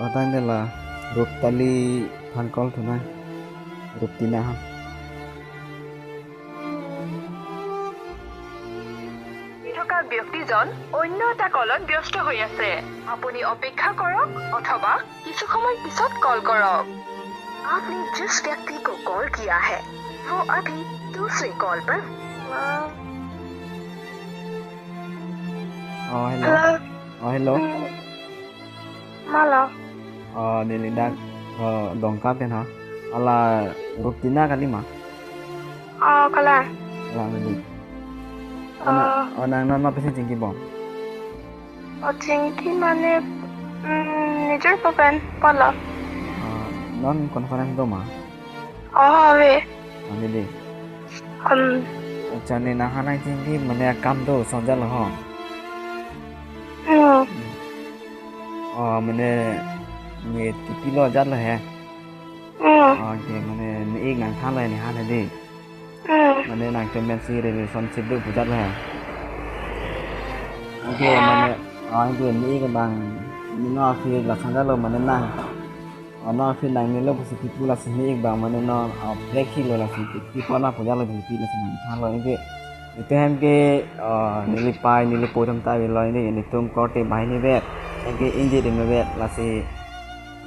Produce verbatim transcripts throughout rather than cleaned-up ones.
Otang de la Ruptali aphan call thu nang. Ruptina ha. থকা ব্যক্তিজন অন্য এটা কলত ব্যস্ত হৈ আছে। আপুনি অপেক্ষা কৰক অথবা কিছু সময় পিছত কল কৰক। आपने जिस व्यक्ति को कॉल किया है, वो अभी दूसरे कॉल पर। Oh, hello. Hello. Oh, hello. Hmm. Malo. Oh, neli dak, oh, Dongka pen ha. Ala Ruptina kali ma? Oh, kalang. Kalang neli. Oh. Ona-, oh, nang non ma pesi chingki bom? Oh, chingki mane, mm, nijor po pen, polo. Oh, non conference do ma? Oh, ave. Ave de. Hmm. Acha, ne nang aphan nangchingki mane akam do sonjalo ho. Hmm. Oh, mane ne tipi lo jatlo he. Hmm. Oh, ke mane ne-ik nangthanlo ne aphan he de. Hmm. Mane nangtum pensi relationship do pu jatlo he. Okay, mane, oh, okay, ne-ik abang, ne non aphi lason jatlo mane nang. Oh, non aphi nangne lo pusi kipu lasi ne-ik abang mane non, oh, break hilo lasi kipu na pu jatlo kipu lasi nangthanlo, okay. Itum hem ke, oh, neli pei, neli po atum ta avelo, okay, netum korte banghini vet, okay, ingjir dun vet, lasi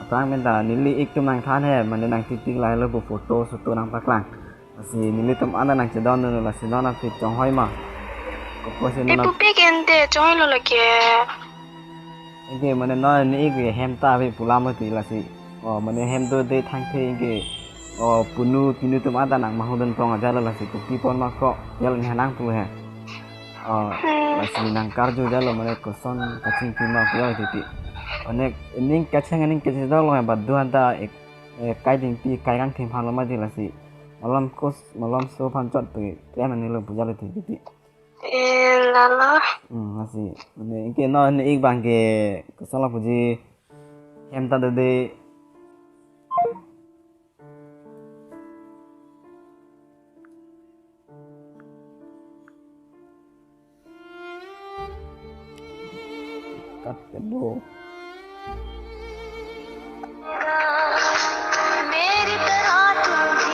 aphrang pen ta neli-ik atum nangthan he, mane nangtitik lahelo pu photo, photo nangpaklang. Lasi nelitum anta nangchedondunlo, lasi non aphi chonghoi ma? Kokosi non. Ipupe ke ante chonghoi lo lake. Ante mane non ne-ik hem ta ave pu alam lo ti lasi. Oh, mane hem do de thangthe ke. Oh, punu pinu atum anta nangmahudun pong ajatlo lasi kopi pon ma ko. Jalo ne nang pu he. Oh, hmm, lasi nangkarju jalo mane koson kachingki ma pu jalo titi. Mane ning kacheng ning kachedok lo he badu anta ek, eh, kai dingpi kai kangthim aphan lo ma ti lasi. Malom kos, malom so aphan chot pe, klem ani lo pu jalo ti, ti, ti. Eh, lalo. Hmm, lasi. Mane, anke non ne-ik abang ke, koson lo puji, hem ta do de. Cut ke bo. मेरी तरह तू भी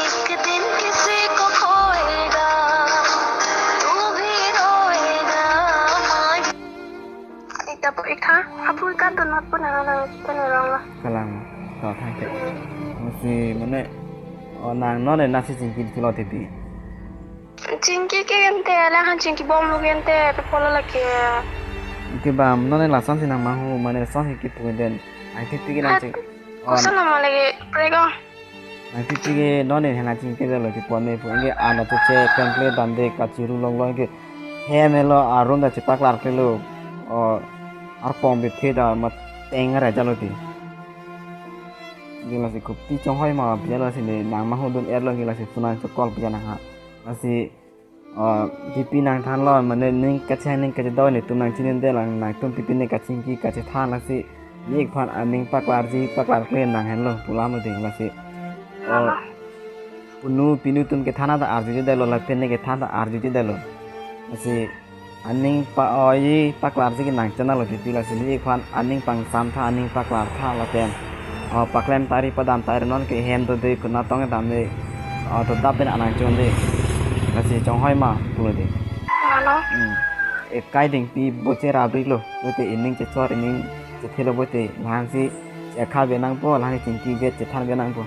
एक दिन किसी को खोएगा, तू भी रोएगा, माही। Ita po ik tha, apu ikat donat po na na na na rong la. Kalang, to thang te. Masi mane, oh, nang non ne nasi chingki thilo titi. Chingki ke ante, la han chingki bom lo ke ante, pe polo lake. Ke bam, non ne lason si nangmahut, mane lason si kipu den. Ai titi ke nang ching. Koson nama lagi, prego. Nang titi ke non ne hena chingki jalo kipu ne pu, anke ano che che, temple dam de kachiru long long ke. Hem helo, arum ta chepaklar ke lo. O, arpong bithe ta mateng ra jalo ti. Anke lasi kopi chonghoi ma, pu jalo si ne nangmahut dun erlo anke lasi phone nang chokol pu jalo nang ha. Lasi, oh, kipi nangthanlo, mane ning kacheng ning kachedok netum nangchini de lang, nangtum pipi ne kachingki kachethan lasi, ne-ik aphan aning paklarji paklarkle nang henlo pu alam lo ding lasi. Oh, Punu pinu atum kethan ta arjujedetlo, lapen ne kethan ta arjujedetlo. Lasi aning pa-oi paklarji ke nangchanalo titi, lasi neli aphan aning pangsamtha, aning paklartha lapen, o, paklem tari padam tari, non ke hem dode, konatong damde, o, to dap pen anang chonde. Lasi chonghoi ma pulo de. Lalo. Hmm. Ekai dingpi boche rabrik lo, bote ining chechor, ining chethelo bote, lahangsi chekha benangpo, lahangsi chingki bet chethan benangpo.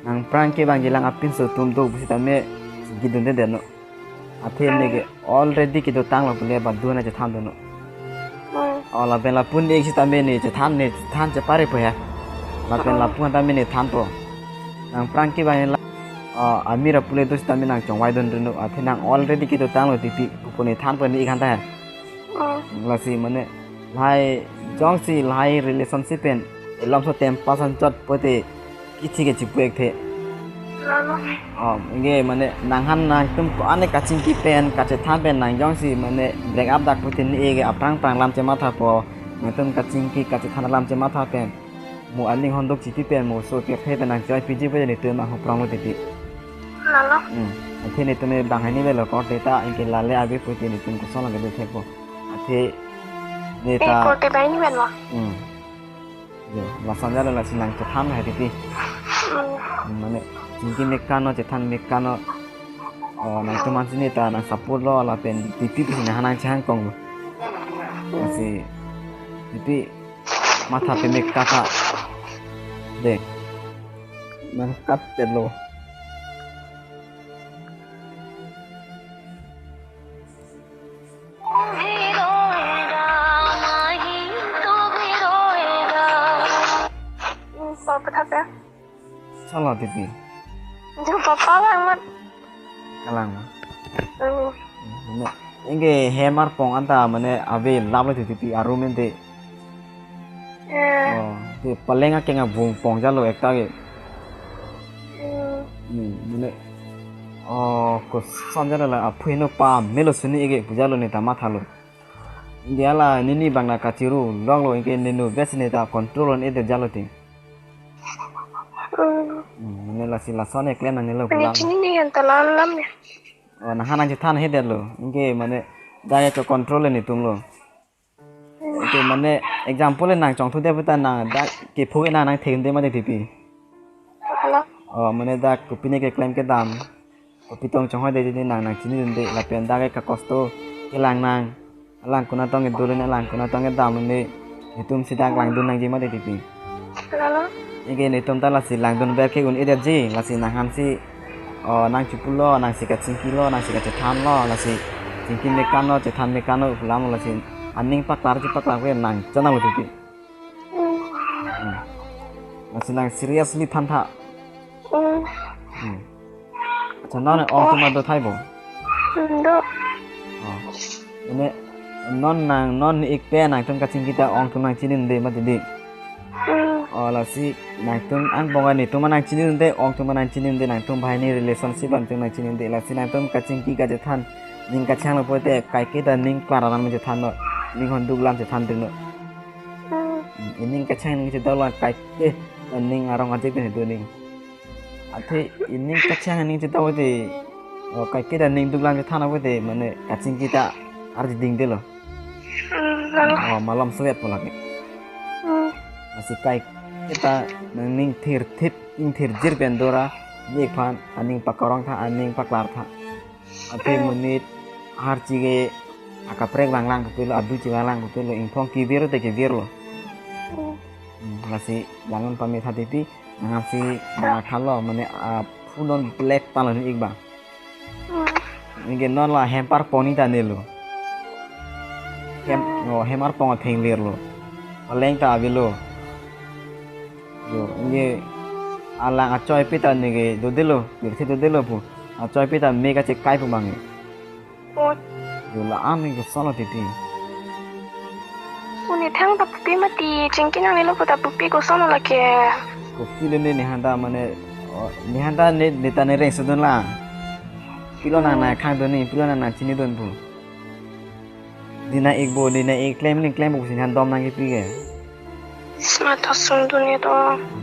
Nangphrang kevangji alang apinso atum do pusitame gidunde deno. Athe ne ke already kedotanglo pule, badu na chethan dono. Hmm. O lapen lapu ne sitame ne chethan, ne chethan chepare po he. Lapen, hmm, lapu tame ne thanpo. Nangphrang kevangji alang, o, amira pule do sitame nang chongvai dun reno. Athe nang already kedotanglo titi, pupo ne thanpo ne ik hanta he. Hmm. Lasi mane lahai jongsi lahai relationship pen elomso time pass anchot pote kithi ke chipu-ekthe. Lalo. O, anke mane nanghan nangtum ko-an kachingki pen, kachethan pen nang jongsi mane break up dak pote ne ke aphrang phrang alam chemathapo, nangtum kachingki kachethan alam chematha pen, mo aning honduk chipi pen, mo so pirthe pen nang choi piji pote netum ahok pronglo titi. Lalo. Hmm. Athe netum bang hani velo korte ta, anke lale ave pote netum kosonlo kedo thekpo. Athe ne, eh, ta korte bang hani velo. Hmm. Yo, lason jalo, lasi nang chethan hai titi. Hmm. Mane chingki mekano, chethan mekano. O, nangtum ansi ne ta nang support lo lapen titi pusi nanghan nang chehang kong lo. Lasi titi matha pemekatha de. Nang kat pet lo. Hmm, so, patha pe. Chala titi. Jo papa lang mat. Kalang ma. Hmm. Mane, anke hem arpong anta mane ave laplo titi, arum ente. Eh. O, te paleng akeng abung pong jalo ekta ke. Hmm. Hmm, mane, o, koson jalo la, aphu heno pamelo suni eke pu jalo ne ta mathalo. India la nini bang na kachiru loklo, anke nenu bes ne ta control on ede jalo ting. Hmm. Hmm, mane lasi lason eklem nangnelo. Mane pulang. Chinine kan ta la alam ya. O, nanghan nang chethan hedetlo. Anke mane dak ke control netum lo. Hmm. Anke mane example nang chongthude puta nang dak kephu ke nang nang thengde mate titi. Lalo. O, mane dak kopine keklem kedam, kopi tong chonghoide titi nang nang chinidunde, lapen dak ke kakosto kelang nang. Alang konatong kedo lone, alang konatong kedam lone, netumsi dak langdun nangji mate titi. Lalo. Anke netum ta lasi langdun ber ke un-edetji, lasi nanghansi, o, nang chipulo, nangsi kachingkilo, nangsi kachethanlo, lasi chingki mekano, chethan mekano pu alam, lasi aning paklarji paklar ke nang chanalo titi. Hmm. Hmm. Lasi nang seriously thantha. Hmm. Hmm. Acha, non ong atum do thai bo? Hmm, do. O. Mane non nang, non ne ik pen nangtum kachingki ta ong atum nang chinidunde mati di. Hmm. O, lasi nangtum angbong netum nang chinidunde, ong atum nang chinidunde, nangtum banghini relationship nangtum nang chinidunde, lasi nangtum kachingki kachethan, ning kachehanglo pote kaike ta ning klar alam chethanlo, ning honduk alam chethan dinglo. Hmm. Hmm, ining kachehang ning chethanlo, kaike ta ning arong ajek pen do ning. Athe ining kachehang ning chetha pote, o, kaike ta ning duk alam chethan pote, mane kachingki ta arji dingdelo. Hmm, lalo. O, malom suet po lake. Hmm. Lasi kaike ta nangning thirthip, ingthirjir pen dora, ne aphan aning pakarongtha, aning paklartha. Athe, hmm, monit archi ke akaprek vanglang pupilo, adu chevanglang pupilo, ingphong kevir te kevirlo. Hmm. Hmm, lasi langdun pametha titi, nangsi bang akhalo, mane, a, full on black talo ne ik bang. Hmm. Anke non la hem arpong ne ta nelo. Hem, hmm, o, hem arpong atheng lirlo. Paleng ta avelo. Yo, anke alang achoipi ta ne ke dodelo, pirthe dodelo pu. Achoipi ta me kachekai pu bang ke. Ot. Yo, la-an ne kosonlo titi. Uni thang ta pupi mati, chingki nangnelo pu ta pupi kosonlo lake. Kopilo ne, nehan ta mane, o, nehan ta ne, ne ta ne reng sudun la. Pilo nang, hmm, nang khang dun ne, pilo nang nang chinidun pu. Dina ik bo, dina ik klem ling klem bo pusi nehan dom nangkepi ke. Matha sundun ne to.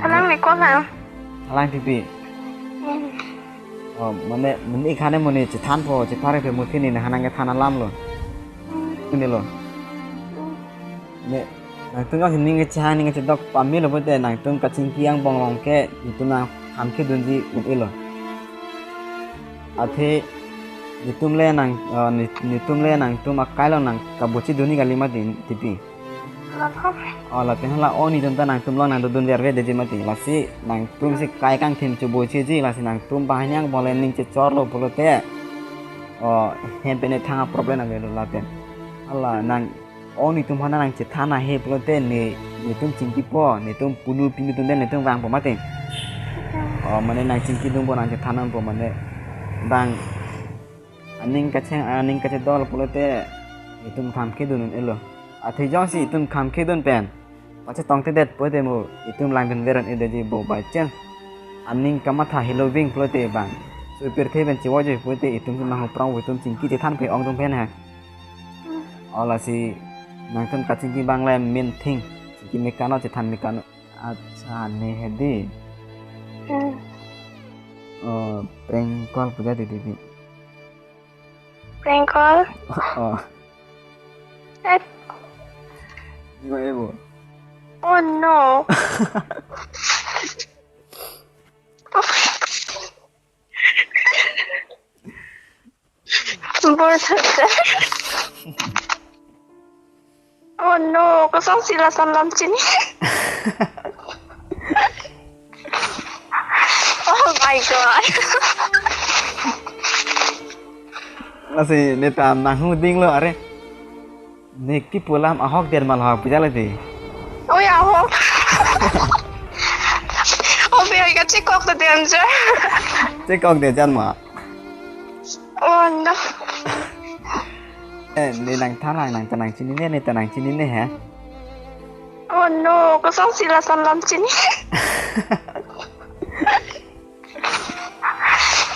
Thalang ne ko lang. Thalang pipi. Hmm. Oh, mane, mane ikhane mo ne chethanpo, chepare pe muthi ne nang kethan alam lo. Ini lo. Ne, nangtum jongsi ning kechehang, ning kechedok pamelo pulote nangtum kachingki angbong along ke, netum nangthan kedunji un-elo. Athe, netum le nang, eh, ne-, netum le nangtum akai along nang kabochi dunji kali mati tipi. Oh, lapen hala o netum ta nangtum along nangdodun verve detji mati. Lasi nangtum si kai kangthim chobochiji, lasi nangtum bahini angbong le ning chechorlo pulote. Oh, hem pen ne thang a-problem avelo lapen. Hala nang o netum aphan nang chethan ahe pulote ne, netum chingkipo, netum punu pinu atum den netum vangpo mati. Oh, mane nang chingkidunpo, nang chethandunpo mane. Bang aning kachehang, aning kachedok pulote netum kham kedun un-elo. Athe jongsi netum kham kedun pen pachetongtedet pulote mo netum langdun ver un-edetji bo by chance. Aning kamatha helo ving pulote bang so pirthe pen chevoji pulote netum si manghu prong netum chingki chethan pe ong atum pen ha. Oh, lasi nangtum kachingki abang le main thing. Chingki mekano chethan mekano. Accha, ne hedi. Hmm. Oh, prank call puja di di di. Prank call? Oh. Eh. Di ko ebo. Oh no. Bor thajar. Oh no, kosonsi lason lam chini. Oh my God. Lasi netum nanghu dinglo are. Ne kipu alam ahok der ma lo puja le di. Oh ya, ahok. Oh, be ka chekok ta danger. Chekok de jan ma. Oh no. Eh, ne nangthan lang, nang ta nangchinine, ne ta nangchinine he. Oh no, kosonsi lason lam chini.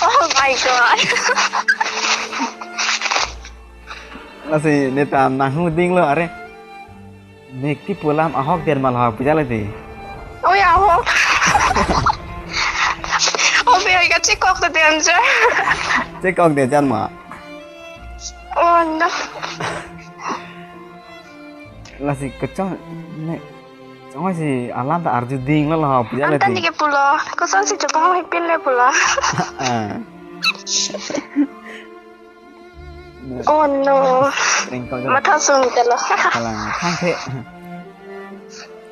Oh my God. Lasi netum nanghu dinglo are. Ne kipu alam ahok der ma lo puja le di. Oh ya, ahok. Oh, be ka chekok ta danger. Chekok de jan ma. Oh no. Lasi kechong ne chongsi alam ta arju dinglo lo puja le di. Anta ne ke pulo, kosonsi chobang hepin le pulo. Ah. Oh no. Prank call jong. Matha sung telo. Kalang, thangthe.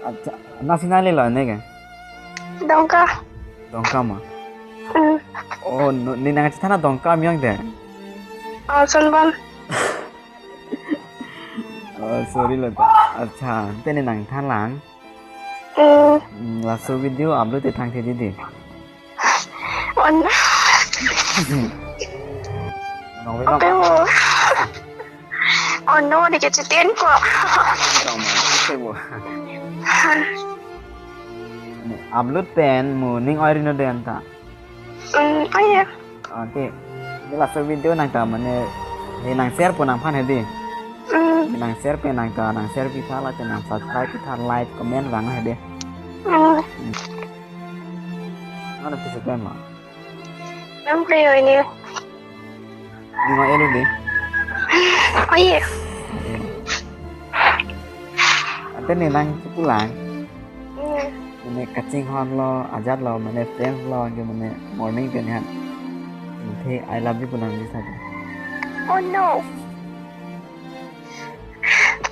Accha, nasi nali lo ne ke? Dongka. Dongka ma? Hmm. Oh no, ne nangchethan a Dongka amei ong de. Oh, Sonbon. Oh, sorry lo ta. Accha, te ne nangthan lang. Hmm. Hmm, laso video upload te thangthe di di. Oh no. Nong ve nong. Oke, bu. Oh no, di keciten ko. Nong ma, oke, bu. Upload pen mo ning oi ri non de anta. Hmm, oh ya. Oke. Di laso video nang ta mane, ne nang share po nangphan hedi. Hmm. Nang share pen nang ta, nang share pitha la te nang subscribe pitha, like, comment vang hedi. Hmm. Mana pisa pen ma? Nang play ini. Di ma elu di. Oh iya. Ante ne nang pulang. Hmm. Mane kachinghon lo, ajat lo, mane friends lo, ke mane morning pen han. Ante I love you pu nangji sa. Oh no.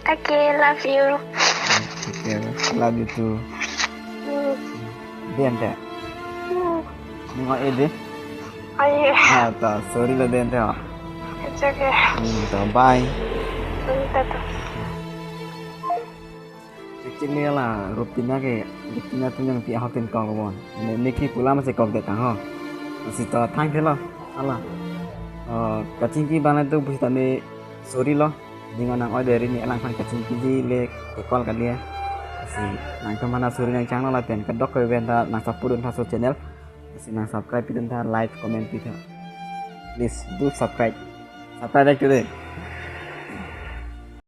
Okay, love you. Okay, love you too. Hmm. Di ante. Hmm. Ning oi edi. Aye. Ah, ta, sorry lo di ante. It's okay. Hmm, ta, bye. Hmm, tata. Actually la Ruptina ke, Ruptina tu yang pi ahok tin kok bon. Ne, ne kipu alam si kok de kang ho. Lasi to thangthe lo. Hala. Oh, kachingki abang le tu pusitame sorry lo. Ning oi nang oi de ri ne alangphan kachingkiji le ke call kali ya. Lasi nangtum aphan suri nangchang lo lapen kadokave anta nang support dun tha laso channel. Lasi nang subscribe pidun tha, like, comment pitha. Please do subscribe. Subscribe back today.